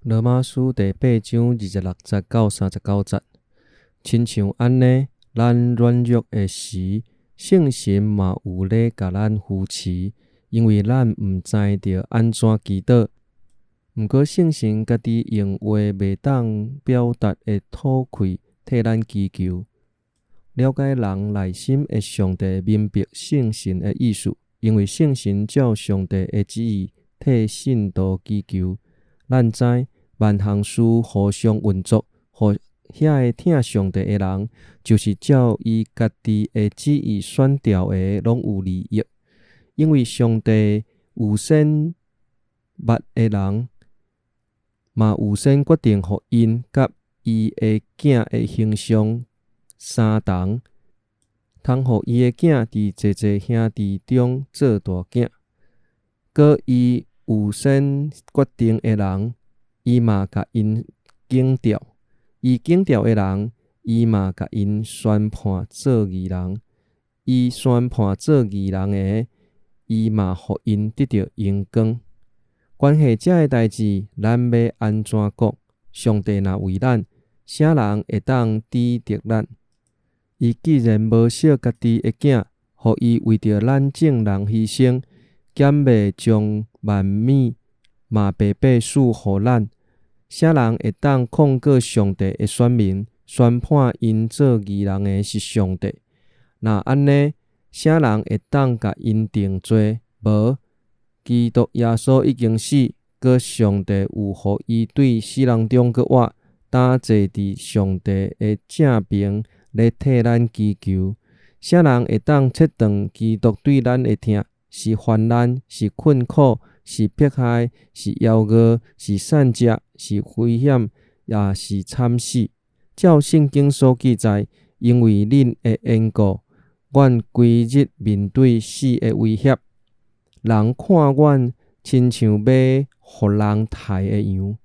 羅馬書第八章二十六節到三十九節，親像按呢，咱軟弱的時，聖神嘛有咧共咱扶持，因為咱毋知著按怎祈禱。毋過聖神家己用話袂當表達的吐氣替咱祈求。了解人內心的上帝明白聖神的意思，因為聖神照上帝的旨意替聖徒祈求。咱知萬項事互相運作，予遐個疼上帝的人，就是照伊家己的旨意選召的，攏有利益。因為上帝預先捌的人，嘛預先決定予𪜶佮伊的囝的形象相同，通予伊的囝佇濟濟兄弟中做大囝。閣伊預先決定的人，伊嘛共𪜶揀召；伊揀召的人，伊嘛共𪜶宣判做義人；伊宣判做義人的，伊嘛予𪜶得著榮光。關係這个代誌，咱欲按怎講？上帝若為咱，啥人會當抵擋咱？伊既然無惜家己的囝，予伊為著咱眾人犧牲，敢袂將萬物嘛白白賜予咱？啥人會當控告上帝的選民？宣判𪜶做義人的是上帝。若按呢，啥人會當共𪜶定罪？無，基督耶穌已經死，閣上帝又予伊對死人中閣活，擔坐佇上帝的正爿咧替咱祈求。啥人會當切斷基督對咱的疼？是患難，是困苦，是迫害，是枵餓，是散食，是危險，抑是慘死？照聖經所記載，因為恁的緣故，阮規日面對死的威脅。人看阮親像欲予人刣的羊，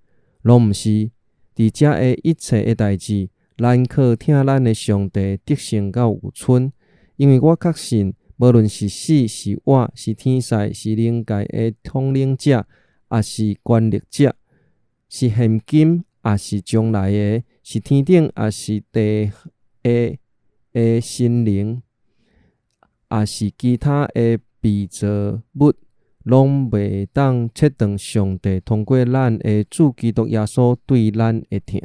攏毋是。佇遮个一切的代誌，咱靠疼咱的上帝得勝到有賰。因為我確信，無論是死是活，是天使，是靈界的統領者，抑是權力者，是現今，抑是將來的，是天頂，抑是地下的神靈，抑是其他的被造物，攏袂當切斷上帝通過咱的主基督耶穌對咱的疼。